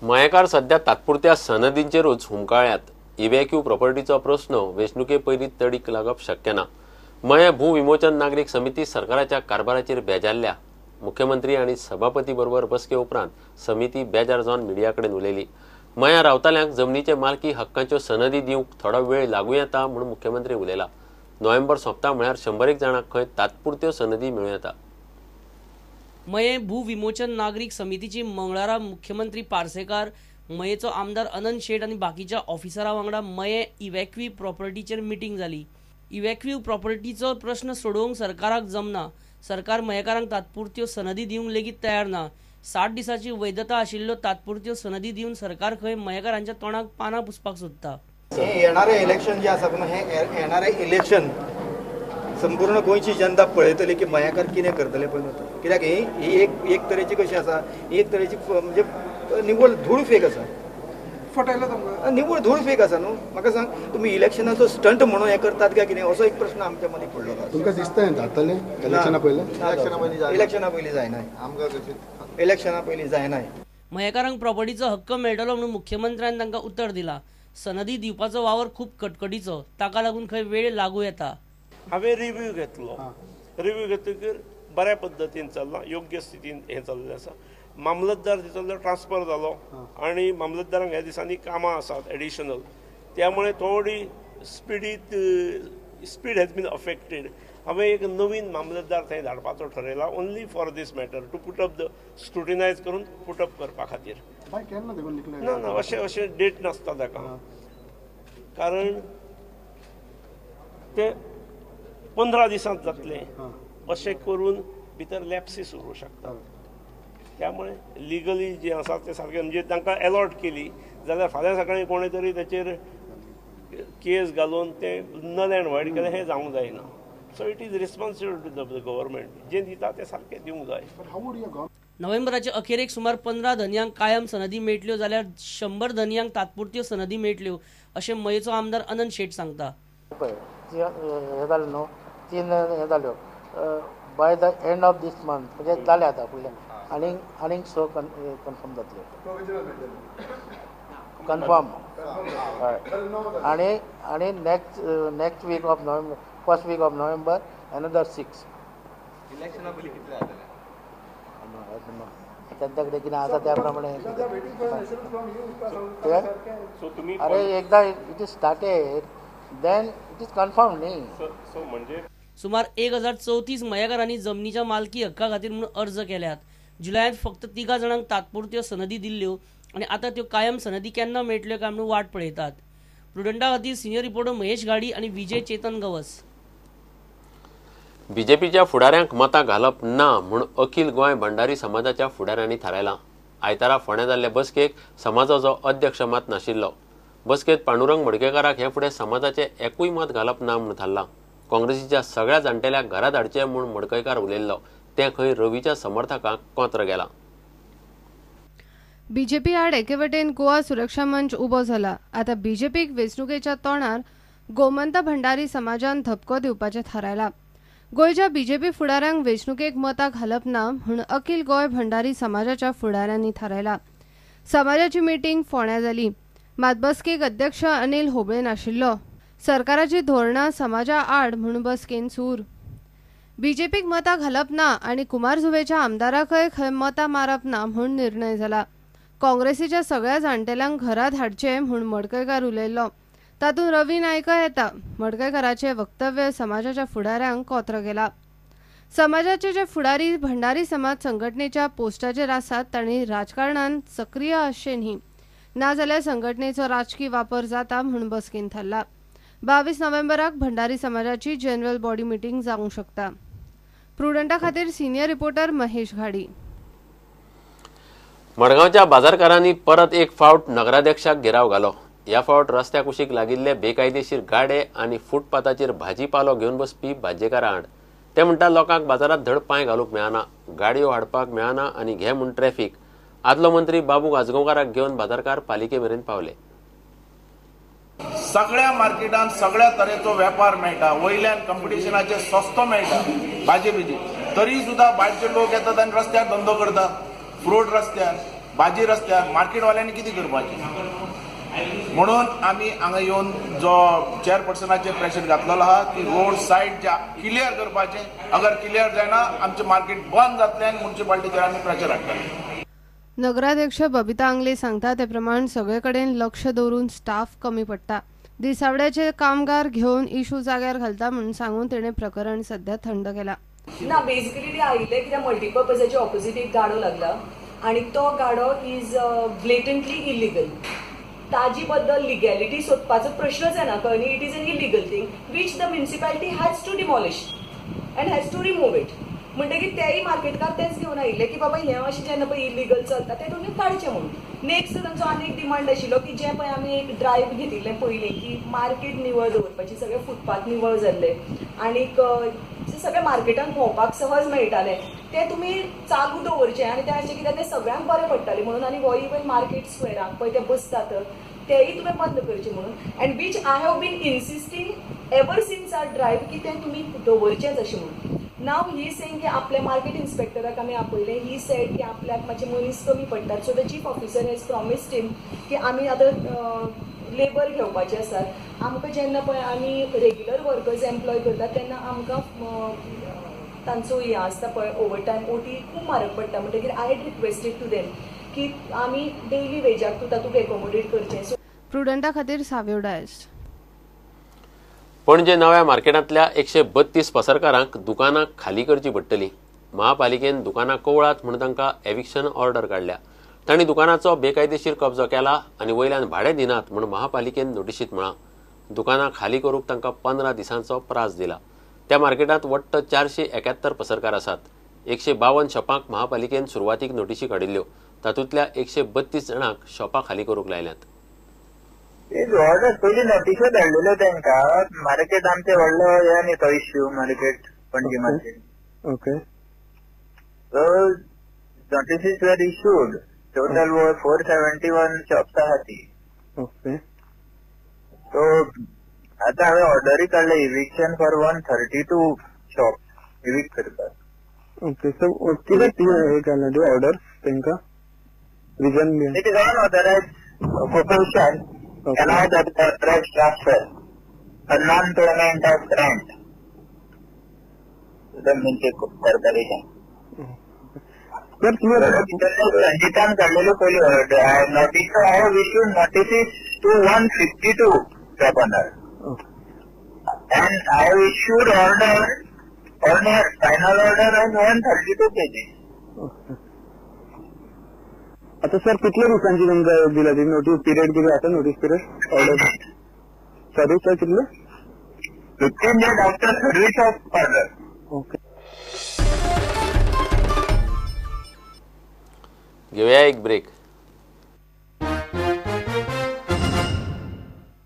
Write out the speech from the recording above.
मयेकार सध्या तात्पुरत्या सनदींचेरूच हुमकळ्यात. इव्हॅक्यू प्रॉपर्टीचो प्रस्न वेंचणुके पयलीं तडीक लागप शक्य ना. मयें भू विमोचन नागरीक समिती सरकाराच्या कारभाराचेर बेजारल्या. मुख्यमंत्री आनी सभापती बरोबर बसके उपरांत समिती बेजार जावन मिडिया कडेन उलयली. मयां रावतल्यांक जमनीचे मालकी हक्कांच्यो सनदी दिवंक थोडो वेळ लागूं येता म्हूण मुख्यमंत्री उलयला. नोव्हेंबर सोंपता म्हळ्यार 100 जाणांक खंय तात्पुरत्यो सनदी मेळूं येता. मयें भू विमोचन नागरीक समितीची मंगळारा मुख्यमंत्री पार्सेकार, मयेचो आमदार अनंत शेट आनी बाकीच्या ऑफिसरा वांगडा मयें इव्हॅक्यू प्रॉपर्टीचेर मिटींग जाली. इव्हॅक्यू प्रॉपर्टीचो प्रश्न सोडोवंक सरकाराक जमना. सरकार मयेकारांक तात्पुरत्यो सनदी दिवंक लेगीत तयार ना. 60 दिसांची वैधता आशिल्ल्यो तात्पुरत्यो सनदी दिवन सरकार खंय मयेकारांच्या तोंडाक पानां पुसपाक सोदता. हे येणारे इलेक्शन जे आसा पळय, हे येणारे इलेक्शन संपूर्ण गोंयची जनता पळयतली की मयेकार कितें करतले पळय. कित्याक ही एक तरेची कशी आसा, ही एक तरेची म्हणजे निव्वळ धूळ फेक आसा. फटयला तुमकां निव्वळ धूळ फेक आसा न्हू. म्हाका सांग, तुमी इलेक्शनाचो स्टंट म्हणून हें करतात काय कितें, असो एक प्रश्न आमच्या मदीं पडलो. तुमकां दिसता हें जातलें इलेक्शना पयलीं? इलेक्शना पयलीं जायना, आमकां कशें इलेक्शना पयलीं जायना. मयेकारांक प्रॉपर्टीचो हक्क मेळटलो म्हणून मुख्यमंत्र्यान तांकां उतर दिलां. सनदी दिवपाचो वावर खूब कटकटीचो, ताका लागून खंय वेळ लागूं येता. हांवें रिव्यू घेतलो. रिव्यू घेतकीर बऱ्या पद्दतीन चल्लां, योग्य स्थितीन हें चल्लें आसा. मामलतदार थंयसरलो ट्रान्सफर जालो आनी मामलतदारांक ह्या दिसांनी कामां आसात एडिशनल, त्यामुळे थोडी स्पिडीत स्पीड हॅज बीन अफेक्टेड. हांवें एक नवीन मामलतदार थंय धाडपाचो ठरयला, only for this matter to put up the scrutinise करून पुट अप करपा खातीर. ना ना, अशें अशें डेट नासता ताका, कारण ते 15 दिसांत जातलें अशें करून भितर लॅप्सीस उरूंक शकता. त्यामुळे लिगली जे आसा ते सारकें म्हणजे तांकां एलॉट केली जाल्यार फाल्यां सकाळीं कोणें तरी ताचेर केस घालून तें नल एंड व्हॉयड केलें, हें जावंक जायना. So it is responsibility of the government, जें दिता तें सारकें दिवंक जाय. नोव्हेंबराचे अखेरेक सुमार 15 धनयांक कायम सनदी मेळटल्यो जाल्यार 100 धनयांक तात्पुरत्यो सनदी मेळटल्यो अशें मयेचो आमदार अनंत शेट सांगता. पळय हें जालें न्हू, 3 हें जाल्यो by the end of this month, म्हणजे जालें आतां फुडलें आनीक आनीक 6 कन्फर्म जातल्यो, कन्फर्म. हय, आनी आनी next week of November, first week of November another 6. तांच्या कडेन कितें आसा त्या प्रमाणे. अरे एकदां it is started then it is confirm न्ही. सुमार 1034 मयेकारांनी जमनीच्या मालकी हक्का खातीर म्हणून अर्ज केल्यात. जुलयांत फक्त 3 जाणांक तात्पुरत्यो सनदी दिल्ल्यो आनी आतां त्यो कायम सनदी केन्ना मेळटल्यो काय म्हणून वाट पळयतात. प्रुडंटा खातीर सिनियर रिपोर्टर महेश घाडी आनी विजय चेतन गवस. बीजेपीच्या फुडाऱ्यांक मतां घालप ना म्हूण अखिल गोंय भंडारी समाजाच्या फुडाऱ्यांनी थारायलां. आयतारा फोंड्यां जाल्ले बसकेक समाजाचो अध्यक्ष मात नाशिल्लो. बसकेंत पांडुरंग मडकयकाराक हे फुडें समाजाचें एकूय मत घालप ना म्हूण थारलां. काँग्रेसीच्या सगळ्या जाण्टेल्यांक घरा धाडचे म्हूण मडकयकार उलयल्लो, तें खंय रवीच्या समर्थकांक कोंत्र गेलां. बीजेपी आड एके वटेन गोवा सुरक्षा मंच उबो जाला. आतां बीजेपीक वेंचणुकेच्या तोंडार गोमंत भंडारी समाजान धपको दिवपाचें थारायलां. गोंयच्या बीजेपी फुडाऱ्यांक वेंचणुकेक मतां घालप ना म्हूण अखिल गोंय भंडारी समाजाच्या फुडाऱ्यांनी थारायलां. समाजाची मिटींग फोंड्यां जाली, मात बसकेक अध्यक्ष अनिल होबळे नाशिल्लो. सरकाराची धोरणां समाजा आड म्हूण बसकेन सूर. बीजेपीक मतां घालप ना आनी कुमारजुवेच्या आमदाराकय खंय मतां मारप ना म्हूण निर्णय जाला. काँग्रेसीच्या सगळ्या जाण्टेल्यांक घरा धाडचे म्हूण मडकयकार उलयल्लो, तातूंत रवी नायकय येता. मडकयकाराचें वक्तव्य समाजाच्या फुडाऱ्यांक कोत्र गेला. समाजाचे जे फुडारी भंडारी समाज संघटनेच्या पोस्टाचेर आसात तांणी राजकारणांत सक्रीय आसचें न्ही, नाजाल्यार संघटनेचो राजकी वापर जाता म्हूण बसकेन थारला. 22 नोव्हेंबराक भंडारी समाजाची जनरल बॉडी मिटींग जावंक शकता. प्रुडंटा खातीर सिनियर रिपोर्टर महेश घाडी. मडगांवच्या बाजारकारांनी परत एक फावट नगराध्यक्षाक घेराव घालो. ह्या फावट रस्त्या कुशीक लागिल्ले बेकायदेशीर गाडे आनी फुटपाथाचेर भाजीपालो घेवन बसपी भाजयेकारां आड. ते म्हणटात लोकांक बाजारांत धड पांय घालूंक मेळना, गाडयो हाडपाक मेळना आनी घे म्हूण ट्रॅफिक. आदलो मंत्री बाबू आजगांवकाराक घेवन बाजारकार पालिके मेरेन पावले. सगळ्या मार्केटान सगळ्या तरेचो वेपार मेळटा, वयल्यान कंपिटिशनाचे सस्तो मेळटा भाजी बिजी, तरी सुद्धा भायरचे लोक येतात आनी रस्त्यार धंदो करतात, फ्रूट रस्त्यार. भाजी रस्त्यार मार्केटवाल्यांनी कितें करपाचें म्हणून आमी हांगा येवन जो चेअरपर्सनाचेर प्रेशर घातलेलो आहा की रोड सायड जे क्लियर करपाचें, अगर क्लियर जायना आमचें मार्केट बंद जातलें आनी म्युनिसिपालिटीचेर आमी प्रेशर हाडटले. नगराध्यक्ष बबिता आंगले सांगता ते प्रमाण सगळे कडेन लक्ष दवरून स्टाफ कमी पडटा. दिसावड्याचे कामगार घेवन इशू जाग्यार घालता म्हणून सांगून तेणे प्रकरण सध्या थंड केला. ना, बेसिकली ते आयिल्ले कित्याक मल्टीपर्पजाच्या ऑपोजीट एक गाडो लागला आनी तो गाडो is blatantly illegal. ताजी बद्दल लिगॅलिटी सोदपाचो प्रश्नच येना, कळ्ळें न्ही. It is an illegal thing which the municipality has to demolish and has to remove it. म्हणटकीर तेय मार्केटकार तेच घेवन आयिल्ले की बाबा हें अशें जेन्ना पळय इलिगल चलता तें तुमी काडचें म्हणून. नेक्स्ट तांचो आनी एक डिमांड आशिल्लो की जें पळय आमी एक ड्रायव्ह घेतिल्लें पयलीं की मार्केट निवळ दवरपाची, सगळे फुटपाथ निवळ जाल्ले आनीक सगळे मार्केटान भोंवपाक सहज मेळटालें, तें तुमी चालू दवरचें आनी तें अशें कित्याक तें सगळ्यांक बरें पडटालें म्हणून. आनी हो इवन मार्केट स्क्वेराक पळय ते बसतात तेय तुमी बंद करचें म्हणून. And which I have been insisting ever since our drive की तें तुमी दवरचेंच अशें म्हणून. नाव ही सेंग की आपल्या मार्केट इन्स्पेक्टराक आमी आपयलें, ही सेड की आपल्याक मातशे मनीस कमी पडटात, so the chief officer has promised him की आमी आतां लेबर घेवपाचे आसात. आमकां जेन्ना पळय आमी रेग्युलर वर्कर्स एम्प्लॉय करतात तेन्ना आमकां तांचो हें आसता पळय ओवरटायम ओटी खूब म्हारग पडटा. म्हणटकीर I had requested to them की आमी डेली वेजाक तूं तातूंत एकोमोडेट करचें. सो प्रुडंटा खातीर साव्यो डायस. पणजे नव्या मार्केटांतल्या 132 पसरकारांक दुकानां खाली करची पडटली. महापालिकेन दुकानां कवळात म्हूण तांकां एविक्शन ऑर्डर काडल्या. तांणी दुकानाचो बेकायदेशीर कब्जो केला आनी वयल्यान भाडें दिनात म्हूण महापालिकेन नोटिशीत म्हळां. दुकानां खाली करूंक तांकां 15 दिसांचो प्रास दिला. त्या मार्केटांत वट्ट 471 पसरकार आसात. 152 शॉपांक महापालिकेन सुरवातीक नोटिशी काडिल्ल्यो. तातूंतल्या 132 जाणांक शॉपां खाली करूंक लायल्यांत. ऑर्डर पयली नोटिसो धाडलेल्यो तांकां. मार्केट आमचें व्हडलो हें न्ही तो issue market, Panaji market. Okay, so notices were issued. Total 471 shops आहा ती. ओके, सो आतां हांवें ऑर्डरूय काडले इविक्शन फॉर 132 शॉप्स इविक्ट करपाक. ओके, सो कितें हें घालना ती ऑर्डर तांकां reason? It is unauthorised occupation, unauthorized transfer, a non-payment of rent to the municipal corporation. संजितान काडलेल्यो पयली order notice. I have issued notices to 152 shop owner and I have issued order final order on 132 cases. आता sir कितले दिसांची तुमकां दिला ती notice period कितें आसा? Notice period order sorry sir कितले? 15 days after service of order. Okay, घेवया एक ब्रेक.